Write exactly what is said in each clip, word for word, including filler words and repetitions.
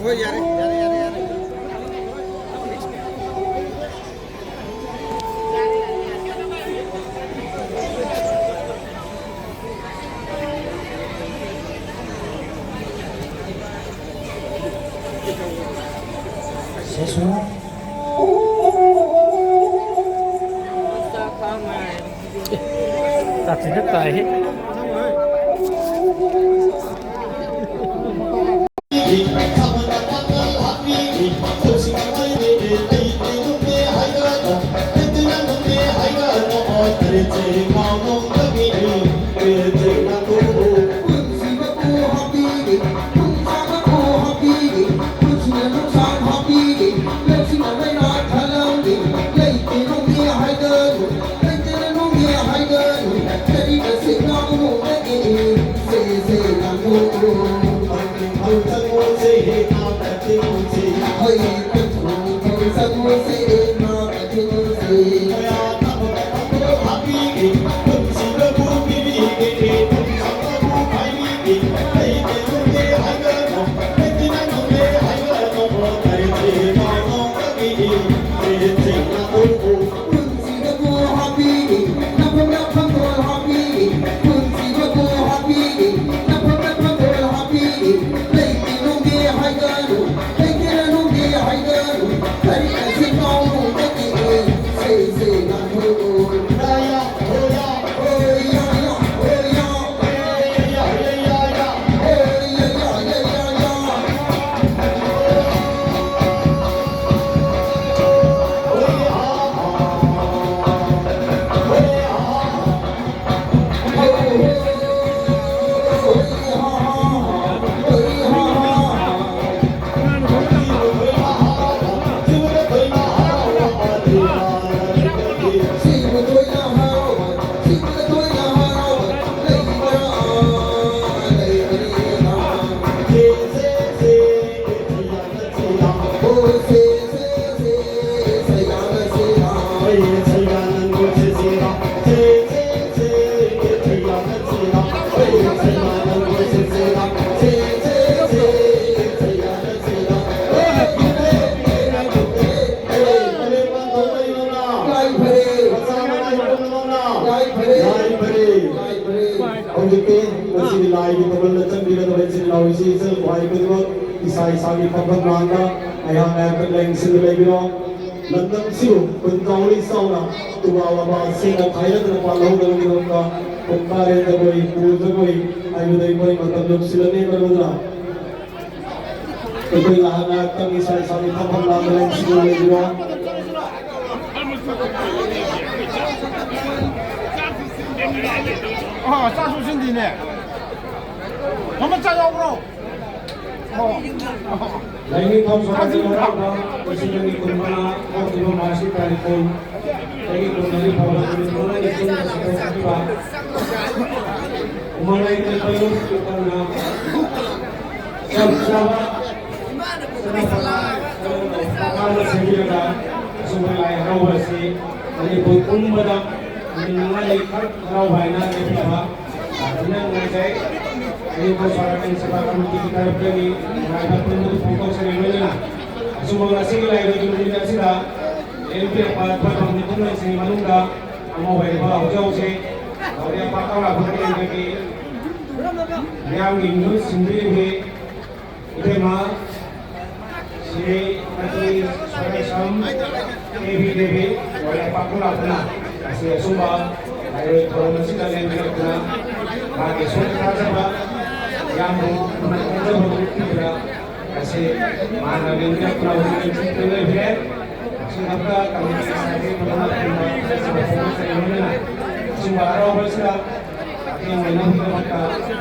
ꯍꯣꯏ, ꯌꯥꯔꯦ, ꯌꯥꯔꯦ, ꯌꯥꯔꯦ, ꯌꯥꯔꯦ꯫ ꯆꯥꯛꯁꯤꯅ ꯇꯥꯏꯍꯦ꯫ ꯍꯧꯖꯤꯛꯇꯤ ꯃꯁꯤꯒꯤ ꯂꯥꯏꯒꯤ ꯊꯧꯒꯜꯗ ꯆꯪꯕꯤꯒꯗꯕ ꯏꯆꯤꯜ ꯏꯅꯥꯎ ꯏꯆꯦ ꯏꯆꯜ ꯈ꯭ꯋꯥꯏ ꯈꯨꯗꯤꯡꯃꯛ ꯏꯁꯥ ꯏꯁꯥꯒꯤ ꯐꯝꯐꯝ ꯂꯥꯡꯗ ꯑꯩꯍꯥꯛ ꯉꯥꯏꯍꯥꯛꯇꯪ ꯂꯥꯏꯌꯦꯡꯁꯤꯟꯗꯨ ꯂꯩꯕꯤꯔꯣ꯫ ꯂꯝꯗꯝꯁꯤꯕꯨ ꯈꯨꯟ ꯀꯥꯡꯂꯨꯞ ꯆꯥꯎꯅ ꯇꯨꯕꯥ ꯋꯥꯕꯥ ꯁꯦꯡꯅ ꯈꯥꯏꯅꯗꯅ ꯄꯥꯜꯍꯧꯅꯕꯒꯤꯗꯃꯛꯇ ꯄꯨꯡ ꯇꯔꯦꯠ ꯖꯒꯣꯏ, ꯄꯨ ꯖꯒꯣꯏ ꯍꯥꯏꯕꯗ ꯑꯩꯈꯣꯏ ꯃꯇꯝ ꯌꯧꯁꯤꯜꯂꯅꯤ꯫ ꯃꯔꯝ ꯑꯗꯨꯅ ꯑꯩꯈꯣꯏ ꯉꯥꯏꯍꯥꯛ ꯉꯥꯏꯍꯥꯛꯇꯪ ꯏꯁꯥ ꯏꯁꯥꯒꯤ ꯐꯝꯐꯝ ꯂꯥꯡꯗ ꯂꯩꯁꯤꯟꯗꯨꯅ ꯂꯩꯕꯤꯔꯣ꯫ ꯑ, ꯆꯥꯛꯁꯨ ꯁꯤꯟꯗꯤꯅꯦ꯫ ꯃꯃꯥ ꯆꯥꯛ ꯌꯥꯎꯕ꯭ꯔꯣ? ꯑꯣ꯫ ꯂꯥꯏꯅꯤꯡꯊꯧ ꯁꯣꯔꯥꯠꯀꯤ ꯍꯔꯥꯎꯕ ꯂꯤꯁꯤꯡ ꯑꯅꯤ ꯀꯨꯟꯃꯉꯥ ꯍꯧꯈꯤꯕ ꯃꯥꯔꯁꯀꯤ ꯇꯥꯔꯤꯛ ꯀꯨꯟ, ꯗꯒꯤ ꯀꯨꯟꯃꯔꯤ ꯐꯥꯎꯕ ꯅꯨꯃꯤꯠ ꯃꯉꯥꯅꯤ ꯆꯨꯞꯅ ꯁꯤꯟꯗꯣꯛꯈꯤꯕ ꯎꯃꯪꯂꯥꯏ ꯇꯦꯝꯄꯜ ꯂꯨꯞ ꯇꯧꯅ ꯆꯞ ꯆꯥꯕ ꯁꯔꯀꯥꯔꯅ ꯁꯦꯝꯕꯤꯔꯒ ꯑꯁꯨꯝꯕ ꯂꯥꯏ ꯍꯔꯥꯎꯕ ꯑꯁꯤ ꯃꯅꯤꯄꯨꯔ ꯄꯨꯝꯕꯗ ꯅꯨꯃꯤꯠ ꯃꯉꯥꯅꯤ ꯈꯛ ꯍꯔꯥꯎꯕ ꯍꯥꯏꯅ ꯂꯦꯞꯄꯤꯕ ꯑꯗꯨꯅ ꯅꯨꯡꯉꯥꯏꯖꯩ꯫ ꯑꯌꯨꯛꯇ ꯁꯣꯔꯥꯀꯦꯟ ꯁꯦꯕꯥ ꯀꯃꯤꯇꯤꯒꯤ ꯇꯔꯞꯇꯒꯤ ꯅꯨꯡꯉꯥꯏꯕ ꯄꯨꯟꯕꯗꯨ ꯐꯣꯡꯗꯣꯛꯆꯔꯤ꯫ ꯂꯣꯏꯅꯅ ꯑꯁꯨꯝꯕ ꯉꯁꯤꯒꯤ ꯂꯥꯏꯔꯣꯏꯒꯤ ꯅꯨꯃꯤꯠ ꯑꯁꯤꯗ ꯂꯦꯡꯕꯤꯔꯛꯄ ꯑꯩꯈꯣꯏ ꯐꯝꯃꯤꯕ ꯃꯤꯑꯣꯏꯁꯤꯡꯒꯤ ꯃꯅꯨꯡꯗ ꯑꯃ ꯑꯣꯏꯔꯤꯕ ꯍꯧꯖꯤꯛ ꯍꯧꯖꯤꯛ ꯂꯧꯔꯤꯌꯥ ꯄꯥꯀꯥ ꯂꯥꯛꯄꯒꯤ ꯂꯦꯡꯕꯒꯤ ꯃꯤꯌꯥꯝꯒꯤ ꯃꯤꯍꯨꯠ ꯁꯤꯟꯕꯤꯔꯤꯕꯤ ꯏꯕꯦꯝꯃ ꯁ꯭ꯔꯤꯃꯇꯤ ꯁꯣꯔꯦꯁꯝ ꯀꯦ ꯕꯤ ꯗꯦꯕꯤ ꯂꯧꯔꯤꯌꯥ ꯄꯥꯀꯥ ꯂꯥꯛꯄꯅ ꯉꯁꯤ ꯑꯁꯨꯝꯕ ꯂꯥꯏꯔꯣꯏ ꯊꯧꯔꯝ ꯑꯁꯤꯗ ꯂꯦꯡꯕꯤꯔꯛꯇꯨꯅ ꯃꯥꯒꯤ ꯁꯣꯏ ꯊꯥꯖꯕ ꯌꯥꯝꯕꯨ ꯈꯨꯔꯨꯝꯖꯕ ꯎꯠꯄꯤꯕꯗ ꯉꯁꯤ ꯃꯥꯅ ꯂꯦꯡꯕꯤꯔꯛꯇꯨꯅ ꯍꯧꯖꯤꯛ ꯂꯦꯡꯕꯤꯔꯛꯇꯨꯅ ꯂꯩꯕꯤꯔꯦ꯫ ꯑꯁꯤꯃꯛꯇ ꯀꯃꯤꯇꯤ ꯁꯥꯏꯠꯀꯤ ꯄꯨꯝꯅꯃꯛ ꯄꯨꯟꯕ ꯐꯣꯡꯗꯣꯛꯆꯔꯤ꯫ ꯂꯣꯏꯅꯅ ꯑꯁꯨꯝꯕ ꯍꯔꯥꯎꯕꯁꯤꯗ ꯃꯇꯦꯡ ꯑꯣꯏꯅꯕꯒꯤꯗꯃꯛꯇ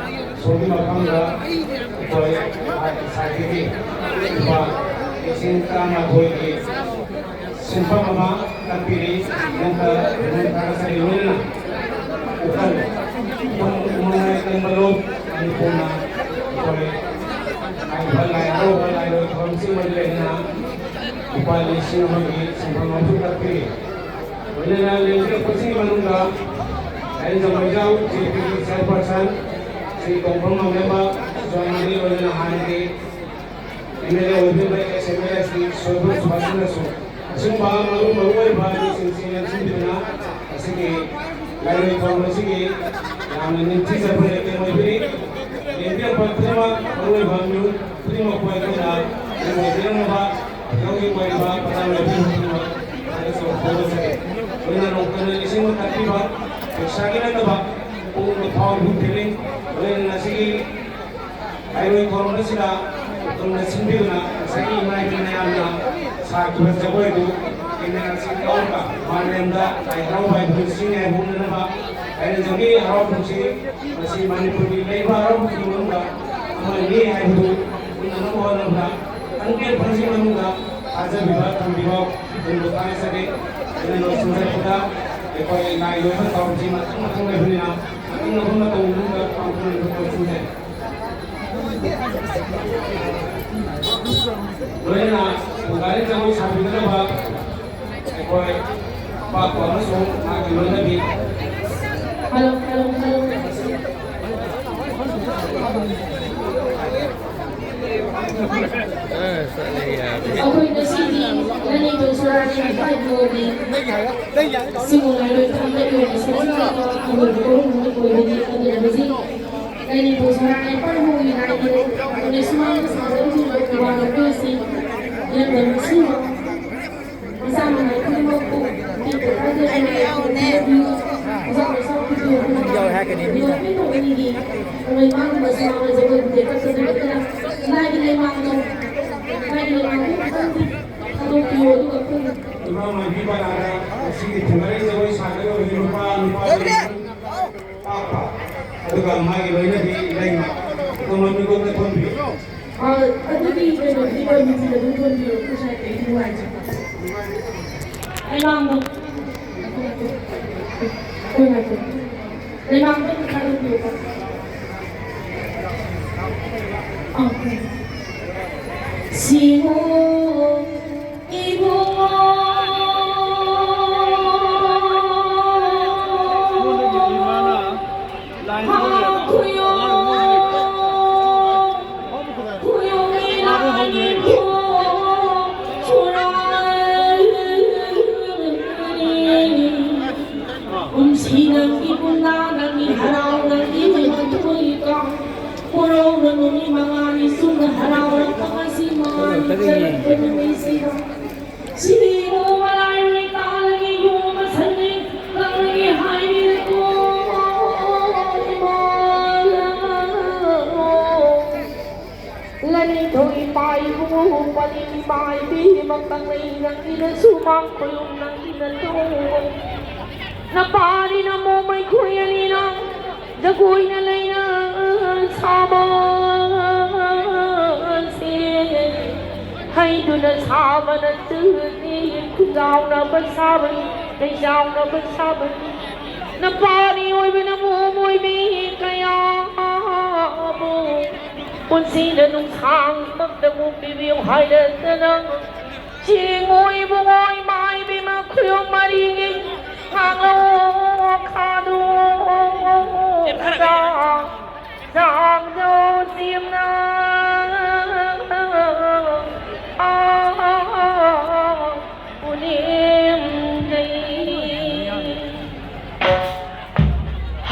ꯁꯣꯝꯒꯤ ꯃꯐꯝꯗ ꯑꯩꯈꯣꯏ ꯁꯥꯏꯠꯇꯒꯤ ꯂꯨꯄꯥ ꯂꯤꯁꯤꯡ ꯇꯔꯥꯃꯥꯊꯣꯏꯒꯤ ꯁꯦꯟꯐꯝ ꯑꯃ ꯀꯠꯄꯤꯔꯤ꯫ ꯅꯪꯇ ꯄꯨꯛꯅꯤꯡ ꯊꯥꯒꯠꯆꯔꯤ꯫ ꯂꯣꯏꯅꯅ ꯎꯈꯜ ꯃꯃꯥꯏ ꯀꯟꯕ ꯂꯣꯛ ꯃꯅꯤꯄꯨꯔꯅ ꯑꯩꯈꯣꯏ ꯍꯥꯏꯔꯤꯕ ꯂꯥꯏ ꯍꯔꯥꯎꯕ ꯂꯥꯏꯔꯣꯏ ꯊꯧꯔꯝꯁꯤꯡ ꯃꯔꯤ ꯂꯩꯅꯅ ꯂꯨꯄꯥ ꯂꯤꯁꯤꯡ ꯑꯃꯒꯤ ꯁꯦꯟꯐꯝ ꯑꯃꯁꯨ ꯀꯠꯄꯤꯔꯤ꯫ ꯂꯣꯏꯅꯅ ꯂꯦꯡꯕꯤꯔꯛꯄꯁꯤꯡꯒꯤ ꯃꯅꯨꯡꯗ ꯂꯥꯏꯅꯤꯡꯊꯧ ꯃꯩꯖꯥꯎ ꯖꯦ ꯄꯤꯒꯤ ꯆꯤꯌꯔꯄꯔꯁꯟ ꯁ꯭ꯔꯤ ꯇꯣꯡꯕ꯭ꯔꯝ ꯃꯃꯦꯝꯕ ꯁꯨꯖꯥꯃꯥꯅꯤ, ꯂꯣꯏꯅꯅ ꯍꯥꯟꯅꯒꯤ ꯑꯦꯝ ꯑꯦꯜ ꯑꯦ ꯑꯣꯏꯕꯤꯔꯤꯕ ex M L A Shri Soibam ꯁꯨꯕꯥꯁꯅꯁꯨ ꯑꯁꯤꯒꯨꯝꯕ ꯃꯔꯨ ꯃꯔꯨ ꯑꯣꯏꯕ ꯃꯤꯁꯤꯡꯁꯤ ꯂꯦꯡꯁꯤꯟꯕꯤꯗꯨꯅ ꯉꯁꯤꯒꯤ ꯂꯥꯏꯔꯣꯏ ꯊꯧꯔꯝ ꯑꯁꯤꯒꯤ ꯌꯥꯝꯅ ꯅꯤꯡꯊꯤꯖꯕ ꯂꯩꯇꯦꯡ ꯑꯣꯏꯕꯤꯔꯤ꯫ ꯂꯦꯡꯕꯤꯔꯛꯄ ꯈꯨꯗꯤꯡꯃꯛ ꯃꯔꯨꯑꯣꯏꯕ ꯃꯤꯑꯣꯏ ꯈꯨꯗꯤꯡꯃꯛꯄꯨ ꯑꯩꯈꯣꯏꯅ ꯂꯩꯉꯣꯏꯕꯤꯔꯝꯂꯕ ꯂꯧꯒꯤ ꯑꯣꯏꯔꯤꯕ ꯄꯊꯥꯞ ꯂꯝꯕꯤ ꯈꯨꯗꯤꯡꯃꯛ ꯊꯥꯒꯠꯆꯕ ꯐꯣꯡꯗꯣꯛꯆꯔꯤ꯫ ꯂꯣꯏꯅ ꯅꯣꯡꯃꯇ ꯂꯤꯁꯤꯡ ꯑꯃ ꯀꯠꯄꯤꯕ ꯄꯩꯁꯥꯒꯤ ꯅꯠꯇꯕ ꯄꯨꯛꯅꯤꯡ ꯐꯥꯎꯔꯤꯕ ꯐꯤꯂꯤꯡ ꯂꯣꯏꯅꯅ ꯑꯁꯤꯒꯤ ꯂꯥꯏꯔꯣꯏ ꯊꯧꯔꯝ ꯑꯁꯤꯗ ꯑꯗꯣꯝꯅ ꯁꯤꯟꯕꯤꯗꯨꯅ ꯉꯁꯥꯏꯒꯤ ꯏꯃꯥ ꯏꯕꯦꯟ ꯃꯌꯥꯝꯅ ꯁꯥꯈꯤꯕ ꯖꯒꯣꯏꯗꯨ ꯀꯦꯃꯦꯔꯥꯁꯤ ꯂꯧꯔꯒ ꯃꯥꯂꯦꯝꯗ ꯂꯥꯏ ꯍꯔꯥꯎꯕ ꯍꯥꯏꯕꯗꯨ ꯁꯤꯅꯤ ꯍꯥꯏꯕ ꯎꯠꯅꯅꯕ ꯂꯥꯏꯅꯤꯡꯊꯧꯒꯤ ꯍꯔꯥꯎ ꯀꯨꯝꯁꯤ ꯃꯁꯤ ꯃꯅꯤꯄꯨꯔꯒꯤ ꯂꯩꯕ ꯍꯔꯥꯎ ꯀꯨꯝꯁꯤꯒꯤ ꯃꯅꯨꯡꯗ ꯑꯃꯅꯤ ꯍꯥꯏꯕꯗꯨ ꯎꯠꯅꯅꯕ ꯍꯣꯠꯅꯕꯗ ꯇꯪꯀꯦꯠ ꯐꯝꯁꯤꯒꯤ ꯃꯅꯨꯡꯗ ꯊꯥꯖꯕꯤꯕ ꯊꯝꯕꯤꯕ ꯑꯗꯣꯝꯕꯨ ꯊꯥꯒꯠꯆꯔꯤ꯫ ꯑꯩꯅ ꯂꯣꯏꯁꯤꯟꯖꯔꯛꯄꯗ ꯑꯩꯈꯣꯏ ꯂꯥꯏ ꯂꯣꯏꯕ ꯊꯧꯔꯝꯁꯤ ꯃꯊꯪ ꯃꯊꯪ ꯂꯩꯕꯅꯤꯅ ꯑꯀꯛꯅꯕ ꯃꯇꯝ ꯃꯅꯨꯡꯗ ꯄꯥꯡꯊꯣꯛꯅꯕ ꯇꯧꯁꯤꯟꯖꯔꯤ꯫ ꯂꯣꯏꯅꯅ ꯄꯨꯡꯒꯥꯔꯤ ꯖꯒꯣꯏ ꯁꯥꯕꯤꯒꯗꯕ ꯑꯩꯈꯣꯏ ꯄꯥꯛꯄ ꯑꯃꯁꯨꯡ ꯃꯥꯒꯤ ꯂꯣꯏꯅꯕꯤ꯫ Hello, hello, hello. ꯑꯩꯈꯣꯏ ꯉꯁꯤꯗꯤ ꯂꯥꯏꯅꯤꯡꯊꯧ ꯁꯣꯔꯥꯠꯀꯤ ꯏꯄꯥ ꯏꯄꯨꯒꯤ ꯁꯤꯒꯨꯝꯅ ꯂꯣꯏ ꯊꯝꯂꯕ ꯁꯣꯔꯥꯠꯀꯤ ꯑꯍꯣꯡꯕ ꯀꯣꯔꯧ ꯅꯨꯃꯤꯠ ꯑꯣꯏꯕꯒꯤ ꯑꯗꯨꯅ ꯍꯧꯖꯤꯛ ꯂꯥꯏꯅꯤꯡꯊꯧ ꯁꯣꯔꯥꯠꯅ ꯏꯄꯥ ꯏꯄꯨꯒꯤ ꯂꯥꯏꯅꯤꯡꯊꯧ ꯑꯩꯈꯣꯏꯅ ꯁꯨꯃꯥꯡꯗ ꯁꯥꯖꯔꯤꯕ ꯊꯧꯕꯥꯜ ꯂꯝꯐꯦꯜꯁꯤ ꯏꯔꯝꯗꯝ ꯑꯁꯤꯕꯨ ꯃꯁꯥ ꯃꯁꯥ ꯈꯨꯗꯤꯡꯃꯛꯄꯨ ꯃꯇꯦꯡ ꯄꯥꯡꯅꯗꯨꯅ ꯌꯥꯎꯅꯦ꯫ ꯌꯥꯎꯋꯦ ꯍꯥꯏꯔꯛꯀꯅꯤ ꯃꯤꯅ꯫ ꯂꯩꯃꯥꯡꯒꯨꯝꯕꯁꯤ ꯌꯥꯎꯅ ꯖꯒꯣꯏ ꯐꯤꯖꯦꯠ ꯀꯛꯇꯅ ꯂꯩꯃꯥꯡꯗꯣ, ꯂꯥꯏꯒꯤ ꯂꯩꯃꯥꯡꯗꯣ ꯑꯃꯨꯛꯇꯪꯗꯤ ꯊꯥꯗꯣꯛꯄꯤꯌꯣ꯫ ꯑꯗꯨꯒ ꯑꯩꯈꯣꯏꯅ ꯏꯃꯥ ꯃꯥꯏꯕꯤ ꯕꯔꯥꯗ ꯉꯁꯤꯒꯤ ꯊꯦꯡꯅꯔꯤꯕ ꯖꯒꯣꯏ ꯁꯥꯒꯗꯧꯔꯤꯕ ꯅꯨꯄꯥ, ꯅꯨꯄꯥ ꯄꯥꯛꯄ, ꯑꯗꯨꯒ ꯃꯥꯒꯤ ꯂꯣꯏꯅꯕꯤ ꯂꯩꯃ, ꯑꯗꯣꯝꯂꯣꯝ ꯃꯤꯀꯨꯞꯇ ꯊꯣꯟꯕꯤꯌꯨ꯫ ꯑ, ꯑꯗꯨꯗꯤ ꯀꯩꯅꯣꯗꯤ ꯀꯃꯤꯇꯤꯅ ꯑꯗꯨꯝ ꯊꯣꯟꯕꯤꯌꯨ, ꯑꯩꯈꯣꯏ ꯁ꯭ꯋꯥꯏꯗ ꯑꯩꯗꯤ ꯅꯨꯡꯉꯥꯏꯇ꯭ꯔꯦ꯫ ꯂꯩꯃꯥꯡꯗꯣ꯫ ꯍꯣꯏ, ꯉꯥꯏꯈꯣ꯫ ꯂꯩꯃꯥꯡꯗꯣ ꯑꯗꯨꯝ ꯊꯥꯗꯣꯛꯄꯤꯌꯨ꯫ ꯑ, ꯍꯣꯏ꯫ ꯁꯤꯕꯨ ꯏꯕꯨꯡꯉꯣ, ꯈꯨꯌꯣ, ꯈꯨꯌꯣ ꯏꯅꯥꯎ ꯏꯕꯨꯡꯉꯣ, ꯁꯣꯔꯥꯏ꯫ ꯀꯨꯝꯁꯤ ꯅꯪꯒꯤ ꯄꯨꯡꯅꯥ, ꯅꯪꯒꯤ ꯍꯔꯥꯎ, ꯅꯪꯒꯤ ꯃꯇꯨꯡ ꯏꯀꯥ꯫ ꯀꯣꯔꯧꯅ ꯅꯨꯃꯤꯠ ꯃꯉꯥꯅꯤ ꯁꯨꯅ ꯍꯔꯥꯎꯔꯛꯄ ꯉꯁꯤ ꯃꯉꯥꯅꯤ ꯆꯠꯂꯛꯄ ꯅꯨꯃꯤꯠꯁꯤꯗ꯫ ꯁꯤꯕꯨ ꯃꯔꯥꯏꯔꯣꯏ ꯇꯥꯔꯒꯦ ꯌꯣꯝꯕ ꯁꯟꯅꯤ ꯀꯪꯂꯒꯦ ꯍꯥꯏꯔꯤꯔꯀꯣ ꯏꯃꯥ꯫ ꯂꯥꯏꯅꯤꯡꯊꯧ ꯏꯄꯥ ꯏꯕꯨꯡ ꯄꯅꯤ ꯏꯃꯥ ꯏꯕꯦꯝꯃ ꯀꯪꯂꯩ ꯅꯪꯒꯤꯅ ꯁꯨꯃꯥꯡ ꯈꯣꯏꯔꯨꯝ ꯅꯪꯒꯤꯅ ꯇꯧꯕ꯫ ꯅꯄꯥꯅꯤꯅ ꯃꯣꯃꯩ ꯈꯣꯏ ꯑꯅꯤꯅ ꯖꯒꯣꯏꯅ ꯂꯩꯅ ꯁꯥꯕꯁꯦ ꯍꯩꯗꯨꯅ ꯁꯥꯕ ꯅꯠꯇꯦ, ꯈꯨꯟꯖꯥꯎꯅꯕ ꯁꯥꯕꯅꯤ, ꯂꯩꯖꯥꯎꯅꯕ ꯁꯥꯕꯅꯤ꯫ ꯅꯄꯥꯅꯤ ꯑꯣꯏꯕꯅ ꯃꯣꯃꯣꯏꯕꯤ ꯀꯌꯥꯕꯨ ꯄꯨꯟꯁꯤꯗ ꯅꯨꯡꯁꯥꯡꯕꯛꯇ ꯃꯨꯛꯄꯤꯕꯤꯌꯨ ꯍꯥꯏꯔꯗꯅ ꯆꯤꯡꯉꯣꯏ ꯏꯕꯨꯡꯉꯣ ꯏꯃꯥ ꯏꯕꯦꯝꯃ ꯈꯨꯌꯨꯝ ꯃꯔꯤꯒꯤ ꯉꯥꯡꯂꯣ ꯈꯥꯗꯣꯛꯑꯒ ꯆꯥꯡꯗꯣ ꯆꯤꯝꯅ ꯄꯨꯅꯦꯝꯗꯩ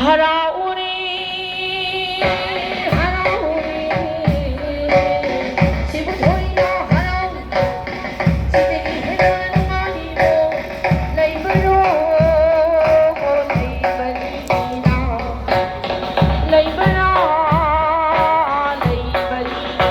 ꯍꯔꯥꯎꯔꯤ ꯍꯔꯥꯎꯔꯤ ꯁꯤꯕꯨ ꯊꯣꯏꯅ ꯍꯔꯥꯎ ꯁꯤꯗꯒꯤ ꯍꯦꯟꯅ ꯅꯨꯡꯉꯥꯏꯕ ꯂꯩꯕ꯭ꯔꯣ ꯂꯩꯕꯅꯤꯅ ꯂꯩꯕ꯭ꯔꯥ ꯂꯩꯕꯅꯤꯅ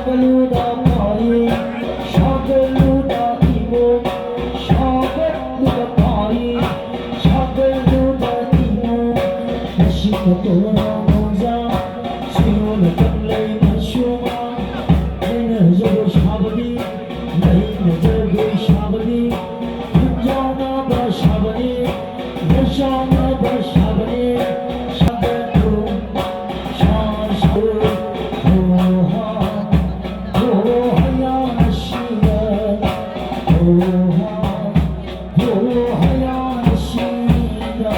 ꯁꯥꯒꯠꯂꯨꯗ ꯄꯥꯔꯤ, ꯁꯥꯒꯠꯂꯨꯗ ꯏꯃꯣꯏ, ꯁꯥꯒꯠꯂꯨꯗ ꯄꯥꯔꯤ, ꯁꯥꯒꯠꯂꯨꯗ ꯏꯃꯣꯏ꯫ ꯃꯁꯤ ꯃꯇꯧꯅ ꯉꯥꯎꯖ, ꯁꯤꯔꯣꯅ ꯀꯪꯂꯩ ꯃꯁꯨꯃ, ꯑꯩꯅ ꯖꯒꯣꯏ ꯁꯥꯕꯅꯤ, ꯑꯩꯅ ꯖꯒꯣꯏ ꯁꯥꯕꯅꯤ, ꯌꯨꯝꯖꯥꯎꯅꯕ ꯁꯥꯕꯅꯤ, ꯌꯨꯝꯖꯥꯎꯅꯕ ꯁꯥꯕꯅꯤ, ꯁꯥꯒꯠꯂꯨ, ꯁꯥ, ꯁꯥ, ꯍꯣ, ꯍꯥ, ꯍꯣ, ꯍꯌꯥ, ꯁꯤꯔ, ꯍꯣ, ꯍꯥ, ꯍꯣ, ꯍꯌꯥ, ꯁꯤꯔ꯫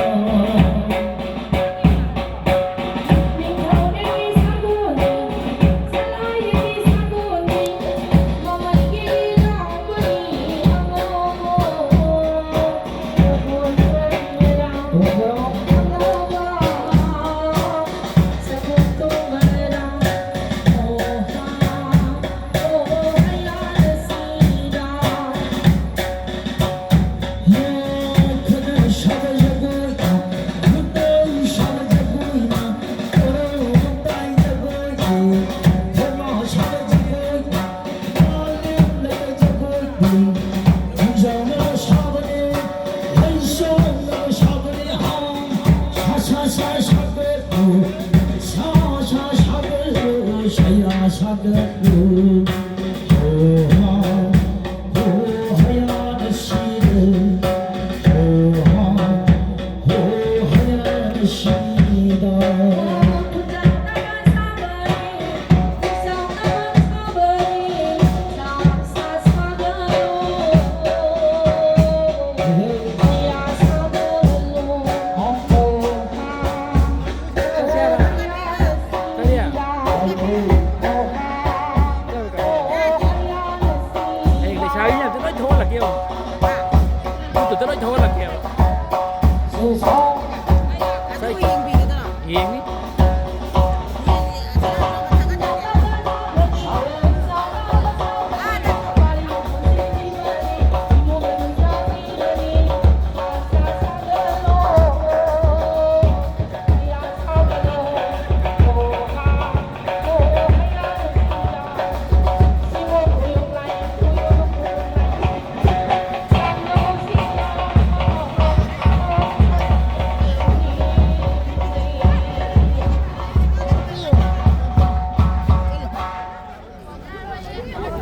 ꯌꯦꯡꯅꯤ꯫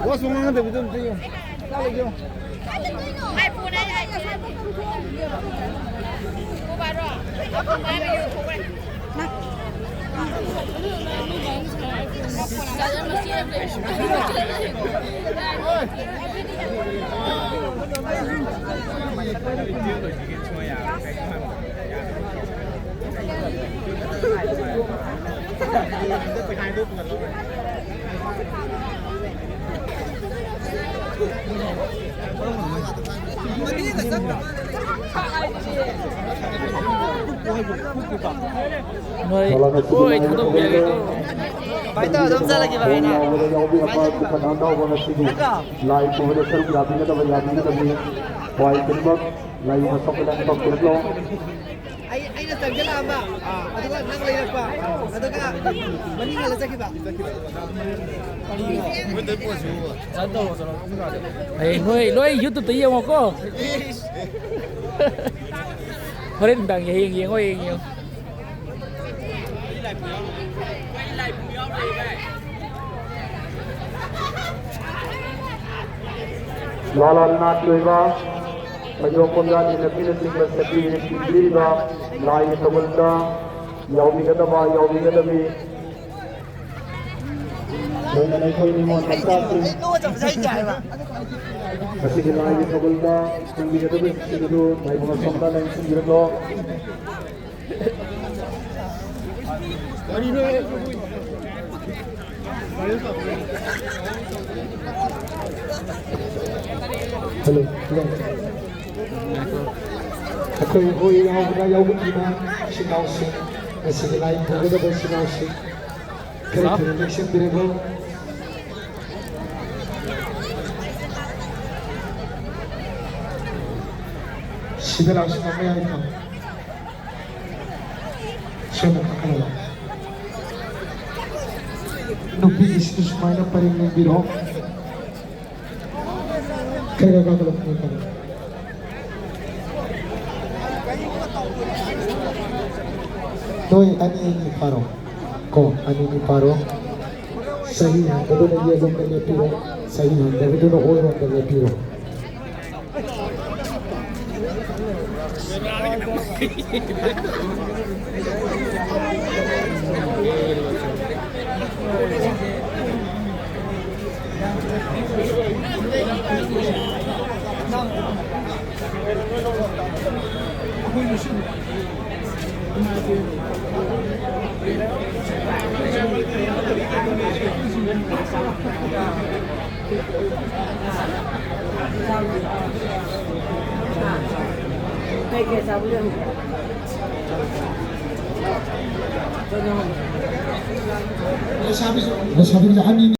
ꯋꯥꯁꯨ ꯉꯥꯡꯗꯕꯤꯗ ꯑꯝꯇ ꯌꯦꯡꯉꯨ꯫ ꯆꯥꯔꯒꯦ ꯌꯦꯡꯉꯨ꯫ ꯅꯣꯏ, ꯍꯣꯏ, ꯊꯥꯗꯣꯛꯄꯤꯔꯒꯦꯀꯣ꯫ ꯚꯥꯏ, ꯇꯧꯔ ꯑꯗꯨꯝ ꯆꯠꯂꯒꯦ, ꯚꯥꯏ, ꯑꯩꯅ꯫ ꯌꯥꯎꯕꯤꯔꯕ ꯅꯠꯇ꯭ꯔꯣ? ꯂꯥꯏ ꯄꯨꯕꯗ ꯁꯔꯨꯛ ꯌꯥꯕꯤꯒꯗꯕ, ꯌꯥꯕꯤꯒꯗꯕꯅꯤ꯫ ꯈ꯭ꯋꯥꯏ ꯈꯨꯗꯤꯡꯃꯛ ꯂꯥꯏ ꯃꯁꯛ ꯐꯖꯅ ꯇꯧꯕꯤꯔꯛꯂꯣ꯫ ꯑꯩ, ꯑꯩꯅ ꯆꯪꯁꯤꯜꯂꯛꯑꯝꯕ, ꯑꯗꯨꯒ ꯅꯪ ꯂꯩꯔꯛꯄ, ꯑꯗꯨꯒ ꯃꯅꯤꯡ ꯍꯜꯂ ꯆꯠꯈꯤꯕ꯫ ꯍꯌꯦꯡ ꯅꯣꯏ ꯂꯣꯏ YouTube-ꯇ ꯌꯦꯡꯉꯣꯀꯣ꯫ ꯍꯣꯔꯦꯟ ꯅꯨꯡꯗꯥꯡꯒꯤ ꯍꯌꯦꯡ ꯌꯦꯡꯉꯣ, ꯍꯌꯦꯡ ꯌꯦꯡꯉꯣ꯫ ꯂꯥꯂꯥ ꯅꯥꯠꯀꯤ ꯑꯣꯏꯕ ꯐꯩꯖꯣꯝ ꯄꯣꯝꯌꯥꯠ ꯏꯟꯅꯕꯤꯅꯆꯤꯡꯕ ꯁꯛꯄꯤꯔꯤꯕ ꯂꯥꯏꯒꯤ ꯊꯧꯒꯜꯗ ꯌꯥꯎꯕꯤꯒꯗꯕ, ꯌꯥꯎꯕꯤꯒꯗꯕꯤ꯫ ꯂꯣꯏꯅꯅ ꯑꯩꯈꯣꯏ ꯅꯤꯉꯣꯜ ꯃꯆꯥꯁꯤꯡ ꯉꯁꯤꯒꯤ ꯂꯥꯏꯒꯤ ꯊꯧꯒꯜꯗ ꯆꯪꯕꯤꯒꯗꯕꯁꯤꯡ ꯑꯗꯨ ꯃꯥꯏꯕꯝ ꯑꯁꯣꯝꯗ ꯂꯦꯡꯁꯤꯟꯕꯤꯔꯛꯂꯣ꯫ Hello, hello. ꯑꯩꯈꯣꯏ ꯍꯣꯏ ꯌꯥꯎꯕꯗ ꯌꯥꯎꯕꯤꯈꯤꯕ ꯏꯆꯤꯟ ꯏꯅꯥꯎꯁꯤꯡ, ꯉꯁꯤꯒꯤ ꯂꯥꯏ ꯄꯨꯒꯗꯕ ꯏꯆꯤꯜ ꯏꯅꯥꯎꯁꯤꯡ ꯈꯔ ꯊꯨꯅ ꯂꯦꯡꯁꯤꯟꯕꯤꯔꯒ ꯁꯤꯗ ꯂꯥꯛꯁꯤꯟꯕ ꯃꯌꯥꯏ ꯊꯪꯕ꯫ ꯁꯣꯝꯗ ꯀꯥꯈꯠꯂꯣ꯫ ꯅꯨꯄꯤꯒꯤꯁꯤꯁꯨ ꯁꯨꯃꯥꯏꯅ ꯄꯔꯦꯡ ꯂꯦꯡꯕꯤꯔꯣ꯫ ꯈꯔ ꯈꯔ ꯀꯥꯈꯠꯂꯣ, ꯈꯔ ꯈꯔ꯫ ꯅꯣꯏ ꯑꯅꯤ ꯑꯅꯤ ꯐꯥꯔꯣ꯫ ꯀꯣ, ꯑꯅꯤ ꯑꯅꯤ ꯐꯥꯔꯣ꯫ ꯆꯍꯤ ꯍꯥꯡꯗꯕꯗꯨꯅ ꯌꯦꯠꯂꯣꯝꯗ ꯂꯦꯞꯄꯤꯔꯣ꯫ ꯆꯍꯤ ꯍꯥꯡꯗꯕꯗꯨꯅ ꯑꯣꯏꯔꯣꯝꯗ ꯂꯦꯞꯄꯤꯔꯣ꯫ ꯂꯩꯁꯥꯕꯤꯁꯨ, ꯂꯩꯁꯥꯕꯤꯁꯨ ꯑꯅꯤ